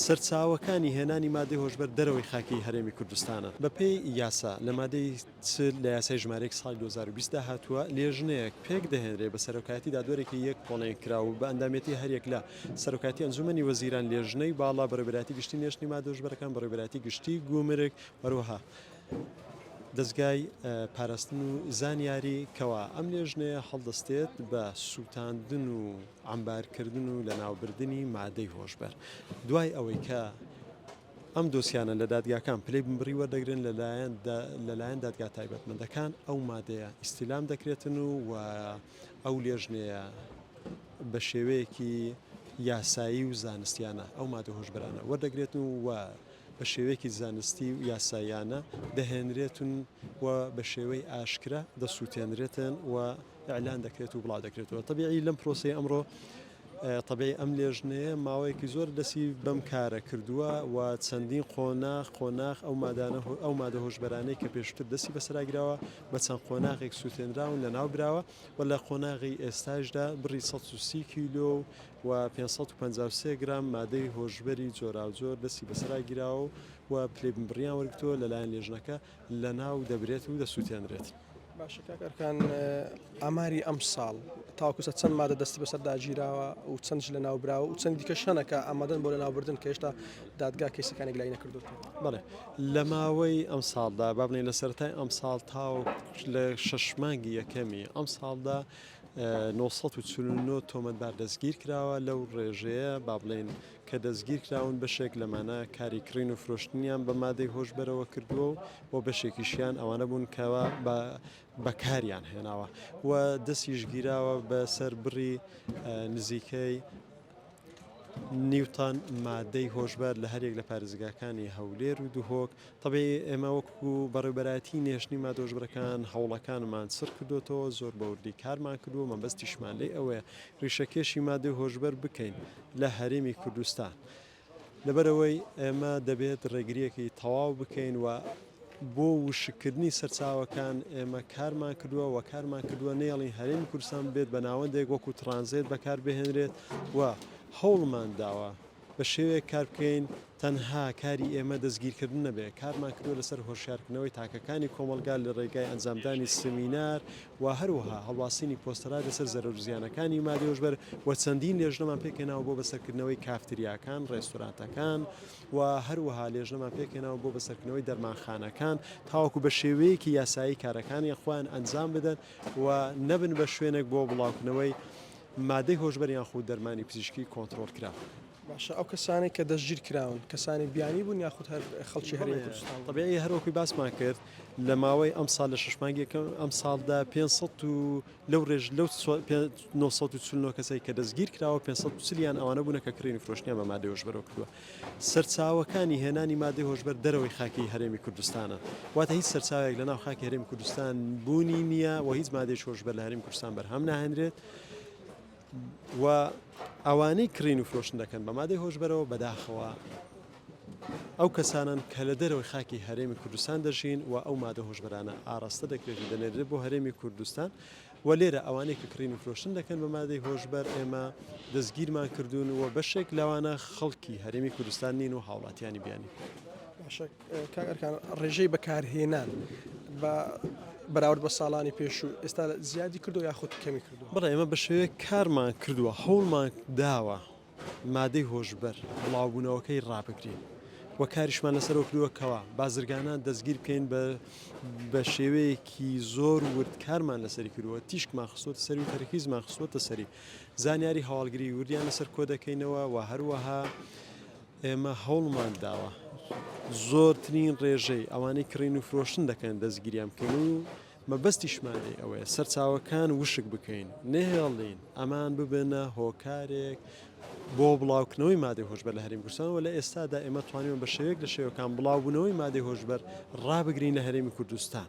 سەرچاوەکانی هێنانی مادەی هۆشبەر دەرەوەی خاکی هەرێمی کوردستانە. بەپێی یاسا لە مادەی 40 لە یاسای ژمارە یەک ساڵی 2020 دا هاتووە، لێژنەیەک پێکدەهێنرێ بە سەرۆکایەتی دادوەرێکی یەک پۆڵێنکراو و بە ئەندامێتی هەریەک لە سەرۆکایەتی ئەنجومەنی وەزیران، لێژنەی باڵا، بەڕێوەبەرایەتی گشتی نێشتنی مادە هۆشبەرەکان، بەڕێوەبەرایەتی گشتی گومرگ، هەروەها دەزگای پاراستن و زانیاری، کەوا ئەم لێژنەیە هەڵدەستێت بە سووتاندن و عەمبارکردن و لەناوبردنی مادەی هۆشبەر دوای ئەوەی کە ئەم دۆسیانە لە دادگاکان پلەی بنبڕی وەردەگرن لەلایەن لەلایەن دادگا تایبەتمەندەکان ئەو مادەیە ئیستیلام دەکرێتن و و ئەو لێژنەیە بە شێوەیەکی یاسایی و زانستیانە ئەو مادە هۆشبەرانە وەردەگرێتن و بە شێوەیەکی زانستی و یاساییانە دەهێنرێتن و بە شێوەی ئاشکرا دەسووتێنرێتن و ئیعلان دەکرێت و بڵاو دەکرێتەوە. تەبیعی لەم پرۆسەی ئەمڕۆ تەبیعی ئەم لێژنەیە ماوەیەکی زۆر دەستی بەم کارە کردووە و چەندین قۆناغ قۆناغ ئەو مادانە ئەو مادە هۆشبەرانەی کە پێشتر دەستی بەسەراگیراوە بە چەند قۆناغێک سووتێنراون لەناو براوە و لە قۆناغی ئێستاشدا بڕی 130 کیلۆ و 553 گرام مادەی هۆشبەری جۆراوجۆر دەستی بەسەرا گیراوە و پلەی بنبڕیان وەرگرتووە لەلایەن لێژنەکە لەناو دەبرێت و دەسووتێنرێت. باشە کاک ئەرکان ئاماری ئەمساڵ تاوەکو ئێستا چەند مادە دەستی بەسەردا گیراوە و چەندیش لەناوبراوە و چەند دیکەش هەنە کە ئامادەن بۆ لەناوبردن کە هێشتا دادگا کەیسەکانی یەکلایی نەکردووەتەوە؟ بەڵێ لە ماوەی ئەمساڵدا با بڵێین لە سەرەتای ئەمساڵ تاوەکو لە شەش مانگی یەکەمی ئەمساڵدا 949 تۆمەتبار دەستگیر کراوە لەو ڕێژەیە با بڵێین کە دەستگیرکراون بەشێک لەمانە کاری کڕین و فرۆشتنیان بە مادەی هۆشبەرەوە کردووە و و بەشێکیشیان ئەوانە بوون کەوا بە بەکاریان هێناوە و دەستیش گیراوە بەسەر بڕی نزیکەی نیو تەن مادەی هۆشبەر لە هەریەک لە پارێزگاکانی هەولێر و دهۆک تەبیعی ئێمە وەکو بەڕێوبەرایەتی نێشتنی مادە هۆشبەرەکان هەوڵەکانمان چڕ کردوێتەوە زۆر بەوردی کارمان کردووە مەبەستیشمان لێ ئەوەیە ڕیشەکێشی مادەی هۆشبەر بکەین لە هەرێمی کوردستان لەبەرئەوەی ئێمە دەبێت ڕێگرییەکی تەواو بکەین و بۆ وشککردنی سەرچاوەکان ئێمە کارمان کردووە و کارمان کردووە نەیەڵین هەرێمی کوردستان ببێت بە ناوەندێک وەکو ترانزێت بەکاربهێنرێت و هەوڵمان داوە بە شێوەیەک کار بکەین تەنها کاری ئێمە دەستگیرکردن نەبێت، کارمان کردووە لەسەر هۆشیارکردنەوەی تاکەکانی کۆمەڵگا لە ڕێگای ئەنجامدانی سمینار و هەروەها هەڵواسینی پۆستەرات لەسەر زەرەر و زیانەکانی مادەی هۆشبەر و چەندین لێژنەمان پێکهێناوە بۆ بەسەرکردنەوەی کافتریاکان، ڕێستورانتەکان و هەروەها لێژنەمان پێکهێناوە بۆ بەسەرکردنەوەی دەرمانخانەکان تاوەکو بە شێوەیەکی یاسایی کارەکانی خۆیان ئەنجام بدەن و نەبن بە شوێنێک بۆ بڵاوکردنەوەی مادەی هۆشبەر یان خود دەرمانی پزیشکی کۆنترۆڵکراو. باشە ئەو کەسانەی کە دەستگیر کراون کەسانی بیانی بوون یاخود هەر خەڵکی هەرێمی کوردستان بوون؟ تەبیعی هەر وەکوی باسمان کرد لە ماوەی ئەمساڵ لە شەش مانگی یەکەم ئەمساڵدا 500 و لەو ڕێژ لەو 949 کەسەی کە دەستگیر کراوە 540 یان ئەوانە بوونە کە کڕین و فرۆشتنیان بە مادەی هۆشبەرەوە کردووە سەرچاوەکانی هێنانی مادەی هۆشبەر دەرەوەی خاکی هەرێمی کوردستانە واتە هیچ سەرچاوێک لە ناو خاکی هەرێمی کوردستان بوونی نییە و هیچ مادەیەکی هۆشبەر لە هەرێمی کوردستان بەرهەم ناهێنرێت و ئەوانەی کڕین و فرۆشتن دەکەن بە مادەی هۆشبەرەوە بەداخەوە ئەو کەسانەن کە لە دەرەوەی خاکی هەرێمی کوردستان دەژین و ئەو مادە هۆشبەرانە ئاراستە دەکرێت و دەنێردرێت بۆ هەرێمی کوردستان و لێرە ئەوانەی کە کڕین و فرۆشتن دەکەن بە مادەی هۆشبەر ئێمە دەستگیرمان کردوون و بەشێک لەوانە خەڵکی هەرێمی کوردستان نین و هاوڵاتیانی بیانین. باشە کاک ئەرکان ڕێژەی بەکارهێنان بە بەراورد بە ساڵانی پێشوو ئێستا زیادی کردو یاخود کەمی کردووە؟ بەڵێ ئێمە بە شێوەیەک کارمان کردووە هەوڵمان داوە مادەی هۆشبەر بڵاوبوونەوەکەی ڕابگرین و کاریشمان لەسەرەوە کردووە کەوا بازرگانان دەستگیر بکەین بە بە شێوەیەکی زۆر ورد کارمان لەسەری کردووە تیشکمان خستۆتە سەری و تەرکیزمان خستۆتە سەری زانیاری هەواڵگری وردیان لەسەر کۆ دەکەینەوە و هەروەها ئێمە هەوڵمان داوە زۆرترین ڕێژەی ئەوانەی کڕین و فرۆشتن دەکەن دەستگیریان بکەین و مەبەستیشمان لێی ئەوەیە سەرچاوەکان وشک بکەین، نەهێڵین ئەمان ببنە هۆکارێک بۆ بڵاوکردنەوەی مادەی هۆشبەر لە هەرێمی کوردستان و لە ئێستادا ئێمە توانیومە بە شێوەیەک لە شێوەکان بڵاوبوونەوەی مادەی هۆشبەر ڕابگرین لە هەرێمی کوردستان.